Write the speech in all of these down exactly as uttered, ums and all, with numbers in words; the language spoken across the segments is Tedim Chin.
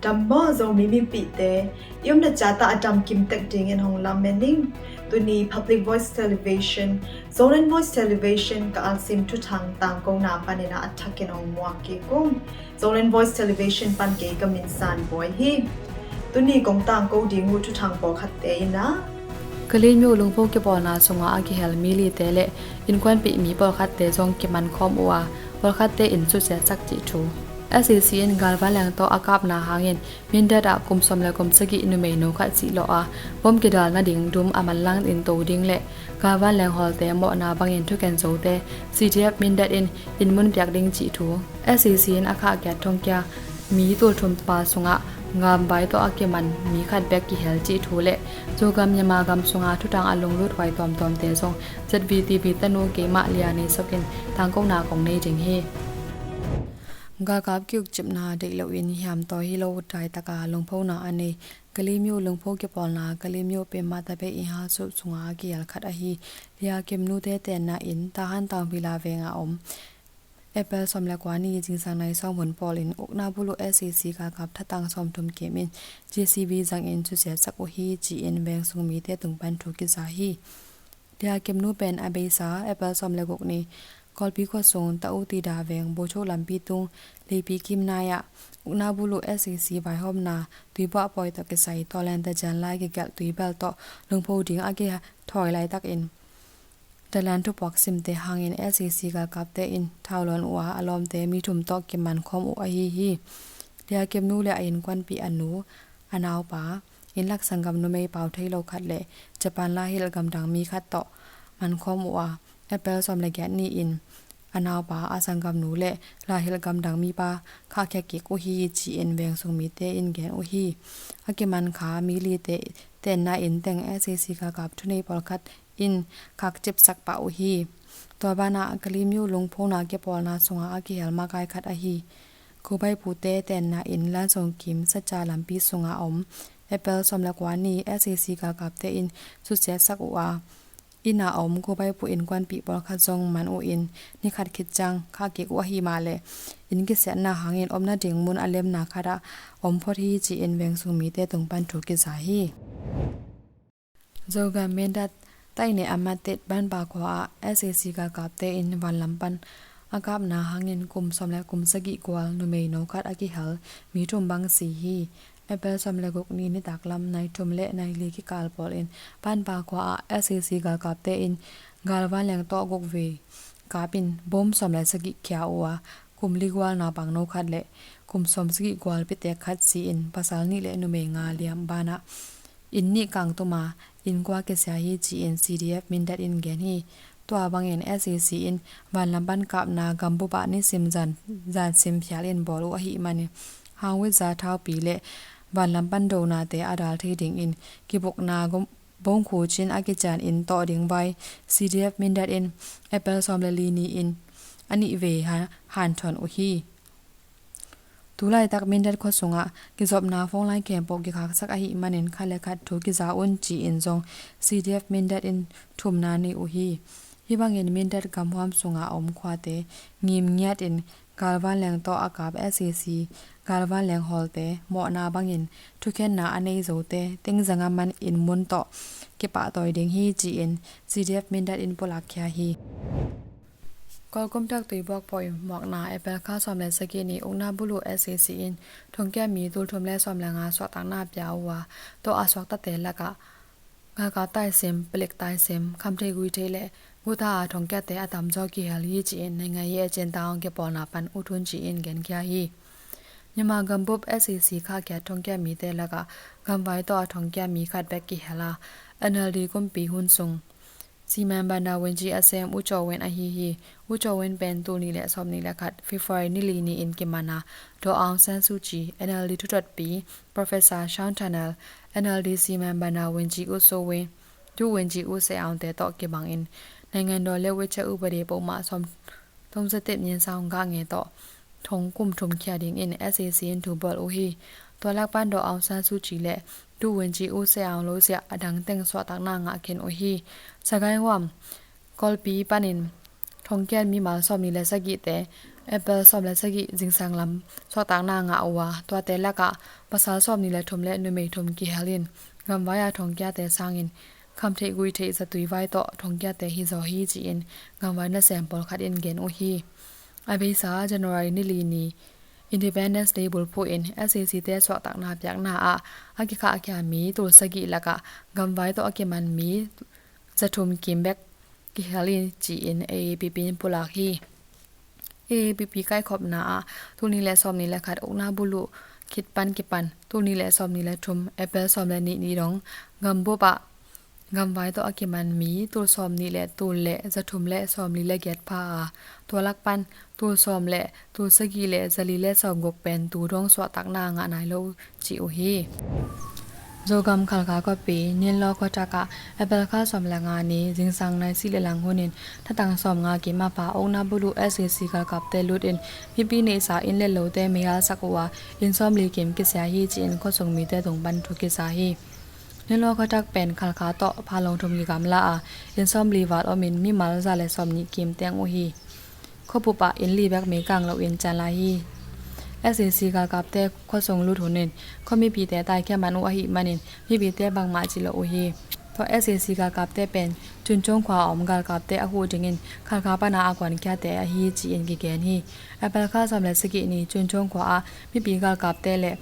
Dam maw Zomi mipihte, i omna ciat ah a dam kim tek dingin hong lamen ing. Tuni Public Voice Television, Zoland Voice Television ka alsim thuthang tangkona panin ah a thakin hong muak kik ung. Zoland Voice Television pan kei ka min San Bawi hi. Tuni kong tangko ding uh thuthang pawlkhatte in ah, Kalaymyo lungpho kipawlna sungah a kihel mi lite le innkuanpih mi pawlkhatte zong kiman khawm uh a, pawlkhatte in susiatsak cih thu. SAC in galvanleng tawh a kapna hangin Mindat ah kum sawm le kum sagih numeino khat sihlawh a, bom kidal nading dum a manlang in to ding le galvanleng hawlte mawhna bangin thukhen zote CDF Mindat in inn mun piak ding cih thu. SAC in a khahkiat thongkia mi tulthum pa sungah gamvai tawh a kiman mi khat bek kihel cih thu le Zogam Myanmar gam sunga thuthang a lunglut huai tuamtuamte zong ZVTV tanu keimah Lian Nei Sok in tangkona kong nei ding hi. Galkap kiukcipna deih loin hiamtawi hi lo daitaka lungphona a nei Kalaymyo lungpho kipawlna Kalaymyo pemah tabei i halsup sunga a kihel khat ahi Lia Kim nute tenna in Tahan Taung Vila venga om April sawm le kua ni zingsang nai sawm hun pawlin ukna buluh SAC galkap thatang sawmthum kim in JCB zangin susiatsak uh hi ci-in vengsung mite tung pan thu kiza hi. Lia Kim nu pen a beisa April sawm le guk ni Kawlpi khuasung Ta U Ti Da veng Bocho lampi tung Leipi Kim nai-ah ukna buluh SAC vaihawmna tuibuah pawi tawh kisai Tawlente Janlai kigelh tuibel tawh lungpho ding a kithawi laitakin Dalan thupuak simte hangin SAC galkapte in thau lawn uh a, a lawmte mi thum tawh kiman khawm uh ahi hi. Lia Kim nu le a innkuanpih a nu, a naupa, inn lak sanggam numei pau thei lo khat le Japan laihilh gamdang mi khat tawh man khawm uh a, April sawm le giat ni-in a naupa, a sanggamnu le laihilh gamdang mipa khahkhia kik uh hi ci-in vengsung mite in gen uh hi. A kiman kha mi lite tenna in teng SAC galkap thunei pawlkhat in khakcipsak pah uh hi. Tua banah Kalaymyo lungphona kipawlna sunga a kihel makai khat ahi Kubai pute tenna in Lansong Kim Sacha lampi sunga om April sawm le kua ni SAC galkapte in susiatsak uh a, inn a om Kubai pu innkuanpih pawlkhat zong man uh in ni khat khit ciang khah kik uh ahi mah le inn kisiatna hangin omna ding mun a lemna khatah om phot hi ci-in vengsung mite tung pan thu kiza hi. Zogam Mindat Taineh Amatet Banba khua ah SAC galkapte in vanlam pan a kapna hangin kum sawm le kum sagih gual numeino khat a kihel mi thum bang si hi. April sawm le guk ni nitak lam nai thum le nai li kikal pawlin Banba khua ah SAC galkapte in galvanleng tawh guk vei kapin bom sawm le sagih khia uh a, kum li gual naupangno khat le kum sawm sagih gual pitek khat si-in pasal nih le numei nga liam banah inn nih kangtuma inn kua kisia hi ci-in CDF Mindat in gen hi. Tua bangin SAC in vanlam pan kapna gambup ah nisim zan, zan sim phial in bawl uh ahih manin hangwit za thaupi le vanlam pan donate a dal thei dingin kibukna gom-, bongkhu cin a kician in tawh ding vai CDF Mindat in April sawm le li ni-in a nih vei ha-, hanthawn uh hi. Tulaitak Mindat khua sungah kizopna phone line khempeuh kikhaksak ahih manin khat le khat thu kiza un ci-in zong CDF Mindat in thumna nei uh hi. Hih bangin Mindat gamhuam sunga om khuate ngim ngiatin galvanleng tawh a kap SAC galvanleng hawlte mawhna bangin thukhenna a nei zote tengzanga man inn mun tawh kipahtawi ding hi ci-in CDF Mindat in pulakkhia hi. Kawlgum thak tuibuak pawi muakna April kha sawm le sagih ni ukna buluh SAC in thongkia mi tulthum le sawm le nga suahtakna pia uh a, tawh a suaktate lakah galkap taisim, palik taisim, khamthei guithei le guta a thongkiate a tamzaw kihel hi ci-in naingai hi a cinta hong kipawlna pan uthun ci-in genkhia hi. Myanmar gambup SAC khahkhia thongkia mite lakah gamvai tawh a thongkia mi khat bek kihel a, NLD kumpi hun sung Siman Banda Winji a sem U Chaw Win ahi hi. U Chaw Win pen tul nih le sawm nih le khat February ni li ni-in kiman a, Daw Aung San Suu Kyi, NLD thutotpi Professor Sean Turnell, NLD Siman Banda Winji U Soe Win, Tu Winji U Se Aung te tawh kibangin naingan daw le wechat upade pawmah sawm thum zatep nyinsang gah nge tawh thong kum thum khia dingin SAC in thu bawl uh hi. Tua lak pan Daw Aung San Suu Kyi le Tu Winji U Se Aung lo ziah a dang teng suahtakna ngah khin uh hi. Sagaing huam Kawlpi panin thongkiat mimal sawm nih le sagihte April sawm le sagih zingsang lam suahtakna ngah uh a, tuate lakah pasal sawmnih le thum le numei thum kihel in, gamvai a thongkiate sangin khamtheih guihtheih zatui vai tawh thongkiate hizaw hi ci-in gamvai nasem pawlkhat in gen uh hi. A beisa January ni li ni Independence Day bulphuh in S A C te suahtakna piakna ah a kikhahkhia mi tul sagih lakah gamvai tawh a kiman mi zathum kim bek kihel hi ci-in A A P P in pulak hi. A A P P kaikhopna ah tul nih le sawmnih le khat ukna buluh khit pan kipan tul nih le sawmnih le thum April sawm le nih ni dong gambup ah gamvai tawh a kiman mi tul sawmnih le tul le zathum le sawmli le giat pha a, tua lak pan tul sawm le tul sagih le zali le sawmguk pen tu dong suahtakna ngah nai lo ci uh hi. Zogam Khalkha khuapi Ninlaw khuatak ah April kha sawm le nga ni zingsang nai sih le lang hunin thatang sawm nga kim a pha ukna buluh S A C galkapte lut in mipi neihsa inn le lote meihalsak uh a, inn sawmli kim kisia hi ci-in khuasung mite tung pan thu kisa hi. Ninlaw khuatak pen Khalkha tawh phalong thum kigamla a, inn sawmli val om in mimal za le sawmnih kim teng uh hi. Khuabup ah inn li bek meikang loin cian lai hi. S A C galkapte khuasung lut hun in khua mipite taikhia man uh ahih manin mipite bangmah ci lo uh hi. Tua S A C galkapte pen Cuncung khua a om galkapte a huh dingin Khalkha pana a kuankhiate ahi ci-in kigen hi. April kha sawm le sagih ni Cuncung khua ah mipi galkapte le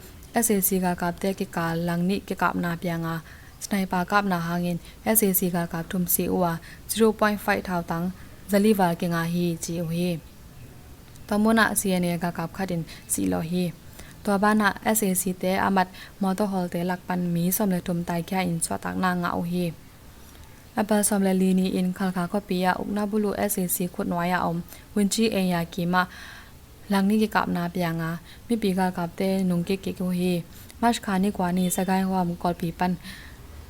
S A C galkapte kikal lang nih kikapna pianga sniper kapna hangin S A C galkap thum si uh a, zero point five thautang zali val kinga hi ci uh hi. Tua munah C N A galkap khat in sih lawh hi. Tua banah S A C te a mat mawtaw hawlte lak pan mi sawm le thum taikhia in suahtakna ngah uh hi. April sawm le li ni in Khalkha khuapi ah ukna buluh S A C khutnuai a om Winchi Enya kim ah lang nih kikapna pianga mipi galkapte nung kikkik uh hi. March kha ni kua ni Sagaing huam Kawlpi pan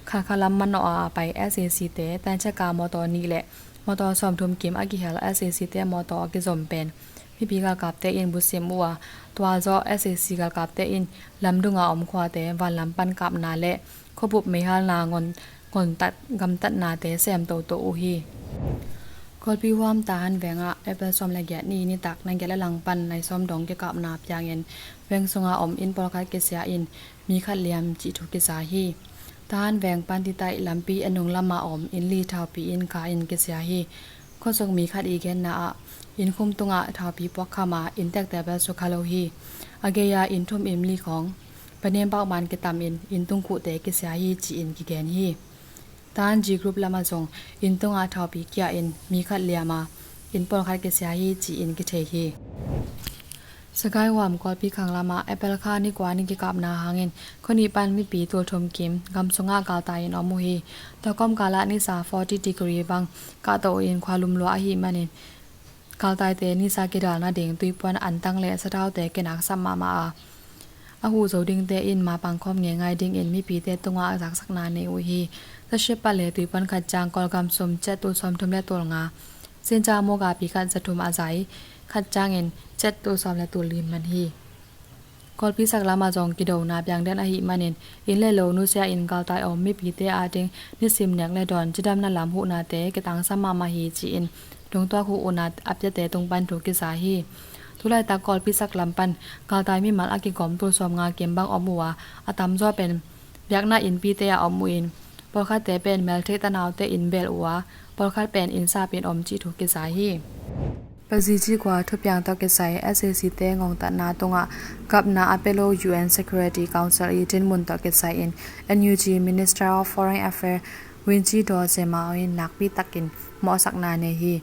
Khalkha lam manawh a pai S A C te tanchaka mawtaw nih le mawtaw sawmthum kim a kihel S A C te mawtaw a kizom pen mipi galkapte in busim uh a, tua zawh S A C galkapte in lamdunga om khuate vanlam pan kapna le khuabup meihalna ngon ngontat gamtatnate sem toto uh hi. Kawlpi huam Tahan vengah April sawm le giat ni nitak nai giat le lang pan nai sawm dong kikapna piangin veng sunga om inn pawlkhat kisia in mi khat liam cih thu kisa hi. Tahan veng pan titaih lampi a nung lama om inn li thaupi in ka in kisia hi. Khuasung mi khat i genna ah inn khum tungah thaupi puak khama inn tekte bel sukha lo hi. A gei-a inn thum inn li khawng panem bauhman kitam in inn tungkhuhte kisia hi ci-in kigen hi. Tan G Group lamah zong inn tungah thaupi kia in mi khat liama inn pawlkhat kisia hi ci-in kithei hi. Sagaing huam Kawlpi khang lamah April kha ni kua ni kikapna hangin khuanih pan mipi tul thum kim gam sungah galtai in om uh hi. Tua kawmkalah nisa forty degree bang kahto in khua lumlua ahih manin galtaite nisa kidal nading tuipuan antang le sathaute kinaksap mahmah a, a huh zo dingte in mapang khawm ngeingai dingin mipite tungah zaksakna nei uh hi. Saship pale tuipuan khat ciang Kawlgam sum ciat tul sawmthum le tul nga, Sinja muga pi khat zathum a zai khat ciangin ciat tul sawm le tul li man hi. Kawlpi sak lamah zong kidona piangden ahih manin inn le lo nusia in galtai om mipite ading nisim nek le dawn cidamna lam huhnate kitangsam mahmah hi ci-in lungtuak huh una a piate tung pan thu kisa hi. Tulaitak Kawlpi sak lam pan galtai mimal a kigawm tul sawm nga kim bang om uh a, a tamzaw pen biakna innpite a om uh in pawlkhatte pen meltheih tanaute in bel uh a, pawlkhat pen innsap in om cih thu kisa hi. Pazici kua thupiang tawh kisai S A C te ngongtatna tungah gapna a pia lo U N Security Council i dinmun tawh kisai in N U G Minister of Foreign Affairs Winci Daw Zema in nakpi takin mawhsakna nei hi.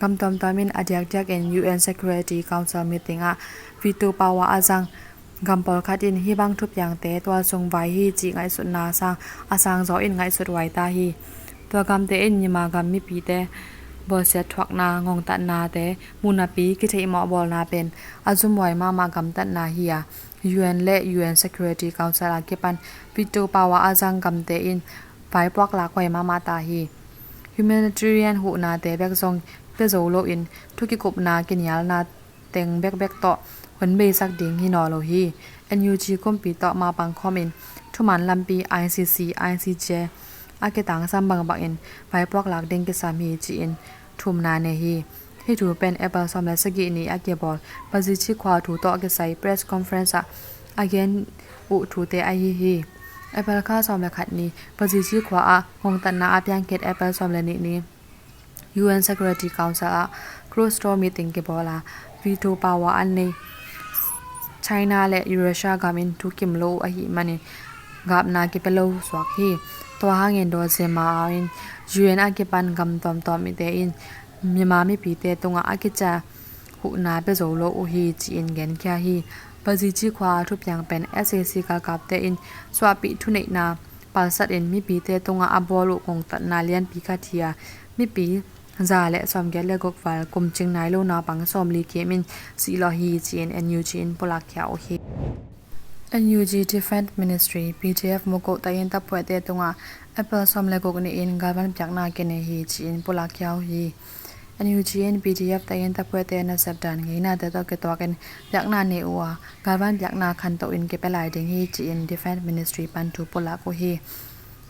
Gam tuamtuam in a diakdiak in U N Security Council meeting ah veto power a zang gam pawlkhat in hih bang thupiangte tualsung vai hi cih ngaihsutna sang a sangzaw in ngaihsut huai ta hi. Tua gamte in nima gam mipite bawlsiat thuakna ngongtatnate muhnapi kitheihmawh bawlna pen a zumhuai mahmah gamtatna hi a, U N le U N Security Council a kipan veto power a zang gamte in vaipuak lak huai mahmah ta hi. Humanitarian huhnate bek zong pia zo loin thukikupna kinialna teng bekbek tawh hun beisak ding hi naw lo hi. N U G kumpi tawh mapang khawmin thuman lampi I C C, I C J a kitangsam bangbangin vaipuak lak ding kisam hi ci-in thumna nei hi. Hih thu pen April sawm le sagih ni a kibawl Pazici khua thu tawh kisai press conference ah a gen uh thute ahi hi. April kha sawm le khat ni Pazici khua ah hongtatna a piangkhit April sawm le nih ni U N Security Council ah closed door meeting kibawl a, veto power an nei China le Russia gam in thukim lo uh ahih manin gapna kipia lo suak hi. Tua hangin dawzima in U N a kipan gam tuamtuam mite in Myanmar mipite tungah a kicia huhna pia zo lo uh hi ci-in genkhia hi. Pazici khua a thupiang pen S A C galkapte in suahpih thuneihna palsat in mipite tungah a bawl uh kongtatna lianpi khat hi a, mipi za le sawmgiat le guk val kum cing nai lo naupang sawmli kim in sih lawh hi ci-in N U G in pulakkhia uh hi. N U G Defense Ministry, P D F mukoh tayin tapuaite tungah April sawm le guk ni-in galvan piakna kinei hi ci-in pulakkhia uh hi. N U G in P D F tayin tapuaite nasep dan ngeinate tawh kituakin piakna nei uh a, galvan piakna khantoh in kipia lai ding hi ci-in Defense Ministry pan thu pulak uh hi.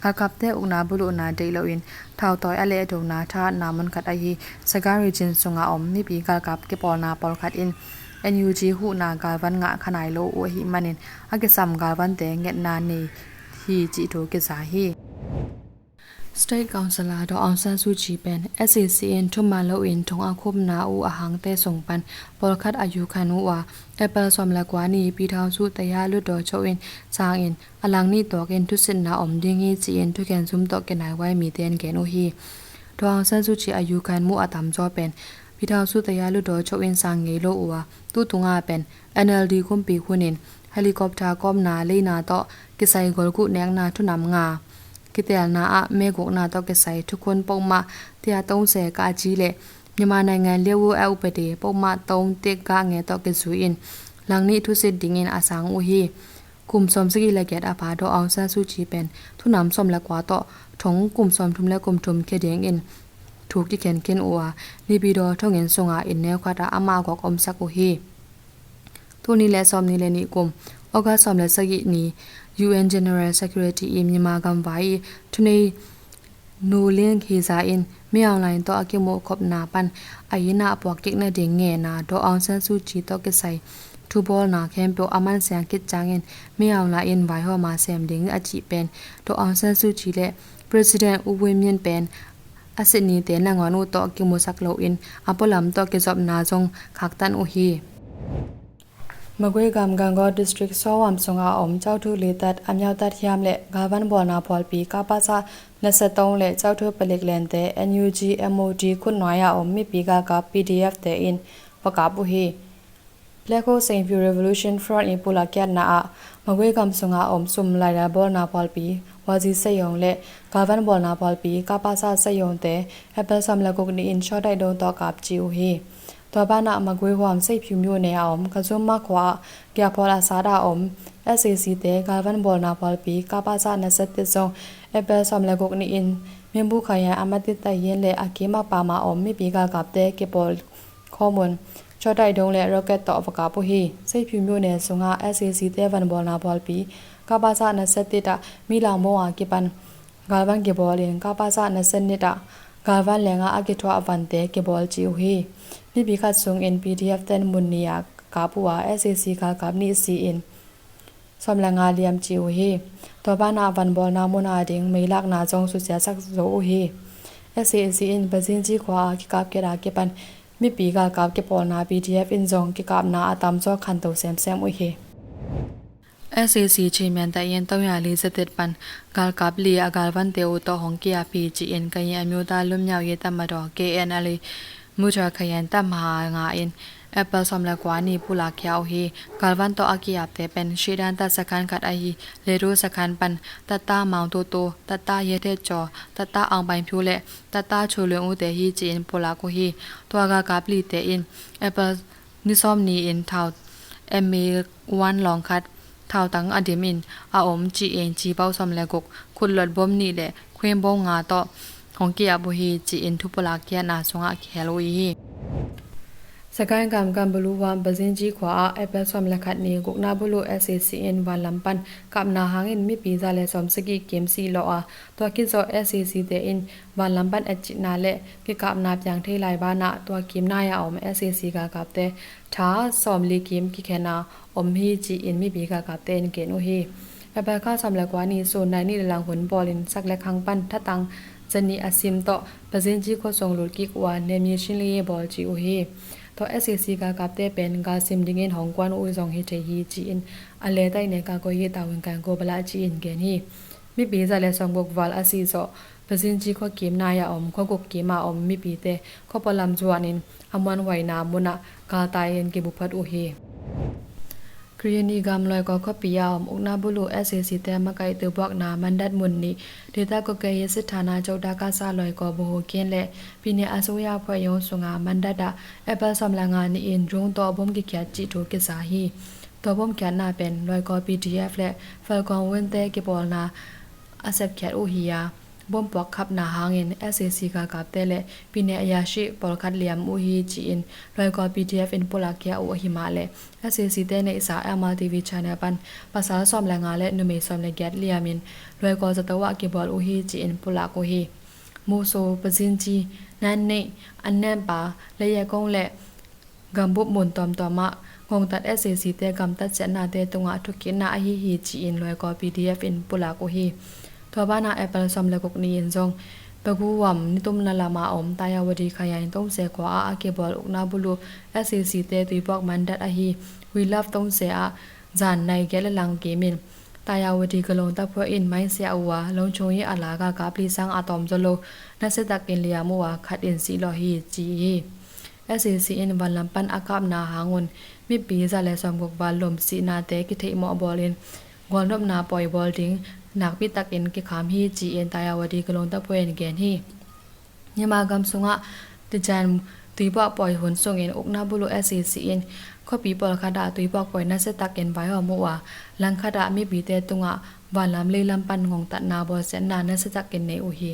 Galkapte ukna buluhna deih loin thautawi a lehdona thahatna munkhat ahi Sagaing Region sunga om mipi galkap kipawlna pawlkhat in N U G huhna galvan ngah kha nai lo uh ahih manin a kisam galvante ngetna nei hi cih thu kiza hi. State Councillor Daw Aung San Suu Kyi pen S A C in thuman loin thong a khupna uh a hangte sung pan pawlkhat a yukhan uh a, April sawm le kua ni Pyidaungsu Taya Lutdaw Cho in sang in a lang nih tawkin thusitna om ding hi ci-in thukhen zum tawh kinaihuai mite in gen uh hi. Daw Aung San Suu Kyi a yukhan mu a tamzaw pen Pyidaungsu Taya Lutdaw Cho in sang ngei lo uh a, tutunga pen N L D kumpi hunin helicopter kawmna leina tawh kisai golguh nekna thunam nga, kitelna ah megukna tawh kisai thukhun pokmah tia tongse ka a ci le Myanmar naingan liau uh a upate pokmah tong tek gah nge tawh kizui in lang nih thusit dingin a sang uh hi. Kum sawmsagih le giat a pha Daw Aung San Suu Kyi pen thunam sawm le kua tawh thong kum sawmthum le kum thum khia dingin thu kikhen khin uh a, Naypyidaw thonginn sunga inn neu khat ah amah gawk omsak uh hi. Tul nih le sawmnih le nih kum August sawm le sagih ni U N General Secretary i Myanmar gamvai i thunei Nu Lian Khe Za in Min Aung Hlaing tawh a kimuh khopna pan a inn ah puak kik nading ngenna Daw Aung San Suu Kyi tawh kisai thubawlna khempeuh a man siang khit ciangin Min Aung Hlaing in vaihawm a sem ding a cih pen Daw Aung San Suu Kyi le President U Win Myint pen a sit nite nangawn uh tawh kimusak loin a pualam tawh kizopna zong khaktan uh hi. Magwe gam Gangaw District Sawam sunga om Cauthu Litat, Amyautat Hiam le galvan bawlna pawlpi Kapasa Nasetong le Cauthu Palik Lente N U G M O T khutnuai a om mipi galkap P D F te in va kap uh hi. Plekho Saint View Revolution Front i pulakkiatna ah Magwe gam sunga om sum laidal bawlna pawlpi Wazi Seyong le galvan bawlna pawlpi Kapasa Seyong te April sawm le guk ni-in shawtaih dong tawh kap ci uh hi. Tua banah Magwe huam Seiphiu myone a om Kazuma khua ah giahphawl a sat a om S A C te galvan bawlna pawlpi Kapasa Nasetit zong April sawm le guk ni-in Minbu Khayan Amatit Tayin le a kim a pam a om mipi galkapte kipawl khawmun shawtaih dong le rocket tawh va kap uh hi. Seiphiu myone sungah S A C te van bawlna pawlpi Kapasa Nasetit ah mi langmong a kipan galvan kibawl in Kapasa Nasetit ah galvan lenga a kithuah vante kibawl ci uh hi. Mipi khat sungin P D F ten mun ni a kap uh a S A C galkap nih si-in sawm le nga liam ci uh hi. Tua banah van bawlna mun a ding meilakna zong susiasak zo uh hi. S A C in Pazici khua a kikapkhiat a kipan mipi galkap kipawlna P D F in zong kikapna a tamzaw khanto semsem uh hi. S A C chairman Tayin Tawya Li zatet pan galkap li a galvante uh tawh hong ki-ap hi ci-in Kayin Amyotha Lwamyaw Ye Tamadaw K N L A Muthar Khayan tamha nga in April sawm le kua ni pulakkhia uh hi. Galvan tawh a ki-apte pen Shidan tat sakhan khat ahi Ledo sakhan pan Tata Maung Toto, Tata Ye Thet Chaw, Tata Aung Bain Phu le Tata Cho Lwin U te hi ci-in pulak uh hi. Tua galkap lite in April ni sawm ni-in thau M A one lawng khat, thautang a dim in a om ci-in cibau sawm le guk, khutlot bom nih le khuim bom nga tawh hong ki-ap uh hi ci-in thupulak kiatna sungah kihel uh hi. Sagaing gam Kanbalu huam Pazinci khua ah April sawm le khat ni gukna bulu S A C in vanlam pan kapna hangin mipi za le sawm sagih kim sih lawh a, tua khit zawh S A C te in vanlam pan etcihna le kikapna piang thei lai banah tua kim nai a om S A C galkapte tha sawm li kim kikhen a om hi ci-in mipi galkapte in gen uh hi. April kha sawm le kua ni sun nai ni le lang hun bawlin sak le khang pan thatang zani a sim tawh Pazinci khuasung lut kik uh a nemyi shin li bawl ci uh hi. Tua S A C galkapte pen galsim dingin hong kuan uh zong hi thei hi ci-in a letaih neka koi hi tawin kan ko bala ci-in gen hi. Mipi za le sawm guk val a sih zawh Pazinci khua kim nai a om khua guk kim a om mipite khuapua lam zuanin a muanhuaina munah galtai in kibu phot uh hi. Karenni gam Loikaw khuapi a om ukna bulu S A C te makaih tuibuakna mandat mun nih Deta Koke Yesithana Chowdhury Kasa Loikaw Buhukin le Pine Asuya Phuayong sunga mandat ah April sawm le nga ni-in drone tawh bom kikhiat cih thu kisa hi. Tua bom khiatna pen Loikaw P D F le Falkawng Win te kipawlna a sepkhiat uh hi a, bom puak khapna hangin S A C galkapte le Pine Ayashih pawlkhat liam uh hi ci-in Loikaw P D F in pulak khia uh ahi mah le S A C te neihsa M R T V channel pan pasal sawm le nga le numei sawm le giat liamin Loikaw zato ah kibawl uh hi ci-in pulak uh hi. Muso, Pazinci, Nanneih, Annenpa, Leyakong le gambup mun tuamtuam ah ngongtat S A C te gamtat siatnate tungah thukkitna ahi hi ci-in Loikaw P D F in pulak uh hi. Tua banah April sawm le guk ni-in zong Pagu huam nitumna lama om Tayawadi khayain tongse khua ah a kibawl ukna bulu S A C te tuibuak mandat ahi We Love tongse ah zan nai giat le lang kimin Tayawadi galong taphua in maisiah uh a longchung i a la galkap li sang a tawm zaw lo nasiatakin liam uh a khat in sih lawh hi ci hi. S A C in vanlam pan a kapna hangun mipi za le sawm guk val lom sihnate kitheihmawh bawlin gualnopna pawi bawl ding nakpi takin kikham hi ci-in Tayawadi galong taphua in gen hi. Myanmar gam sungah tijan tuibuak pawi hun sungin ukna bulu S A C in khuapi pawlkhat ah tuibuak pawi nasiatakin vaihawm uh a, langkhat ah mipite tungah vanlam leilam pan ngongtatna bawlsiatna nasiatakin nei uh hi.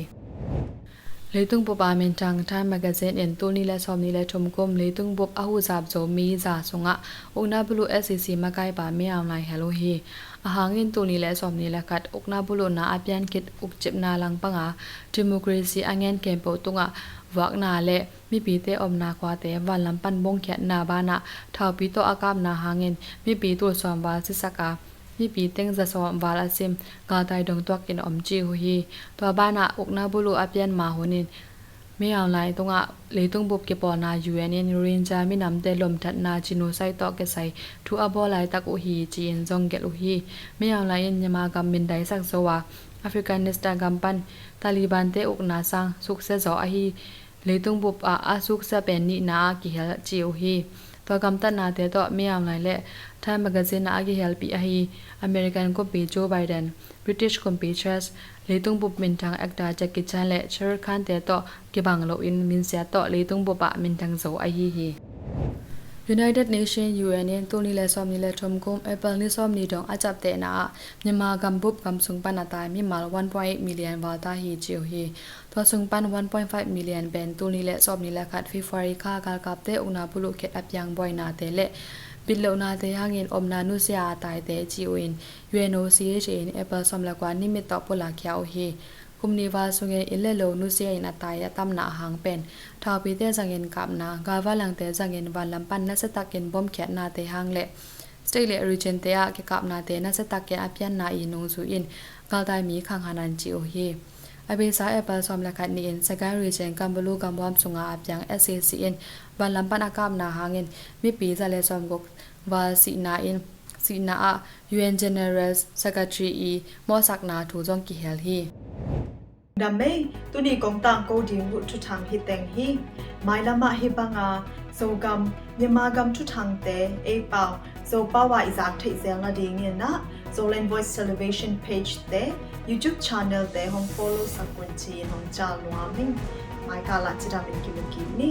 Leitung bup a minthang Time Magazine in tul nih le sawm nih le thum kum leitung bup a huzap Zomi za sungah ukna bulu S A C makaipa Min Aung Hlaing hel uh hi. A hangin tul nih le sawm nih le khat ukna buluhna a piankhit ukcipna langpanga democracy a ngen khempeuh tungah vuakna le mipite omna khuate vanlam pan bom khiatna banah thaupi tawh a kapna hangin mipi tul sawm val sisak a, mipi teng za sawm val a sim galtai dong tuakin om ci uh hi. Tua banah ukna buluh a pian ma hunin Min Aung Hlaing tungah leitung bup kipawlna U N in Rohingya minamte lomthatna genocide tawh kisai thu a bawl laitak uh hi ci-in zong gelh uh hi. Min Aung Hlaing in Myanmar gam mindaisak zo a, Afghanistan gam pan Taliban te ukna sang suksia zaw ahi leitung bup ah a suksia pen nihna ah kihel ci uh hi. Tua gamtatnate tawh Min Aung Hlaing le Time Magazine ah a kihelpih ahi American kumpi Joe Biden, British kumpi Charles, leitung bup minthang actor Jackie Chan le Shah Rukh Khan te tawh kibang loin minsiat tawh leitung bup ah minthang zo ahi hi. United Nations U N in tul nih le sawm nih le thum kum April ni sawm ni dong a captehna ah Myanmar gambup gamsung pan a tai mimal one point eight million val ta hi ci uh hi. Tua sung pan one point five million pen tul nih le sawm nih le khat February kha galkapte ukna buluh khet a piang buainate le bitlohnate hangin omna nusia a taite ci uh in U N O C H A in April sawm le kua nimit tawh pulak khia uh hi. Kum nih val sungin inn le lo nusia in a tai a tamna a hang pen thaupite zangin kapna, galvalangte zangin vanlam pan nasiatakin bom khiatnate hang le state le region te ah kikapnate nasiatakin a pianna i nungzui in galtai mi khanghanan ci uh hi. A beisa April sawm le khat ni-in Sagaing region Kanbalu gamhuam sunga a piang S A C in vanlam pan a kapna hangin mipi za le sawm guk val sihna in sihna ah U N General Secretary i mawhsakna thu zong kihel hi. Dam ei, tuni kong tangko ding uh thuthang hi teng hi. Mailam ah hi banga Zogam, Myanmar gam thuthangte ei pau Zopau ah i zak theih zel nadingin ah Zoland Voice Television page te, YouTube channel te hong follow sak un ci-in hong ca nuam ing. Maikal ah cidam in kimu kik ni.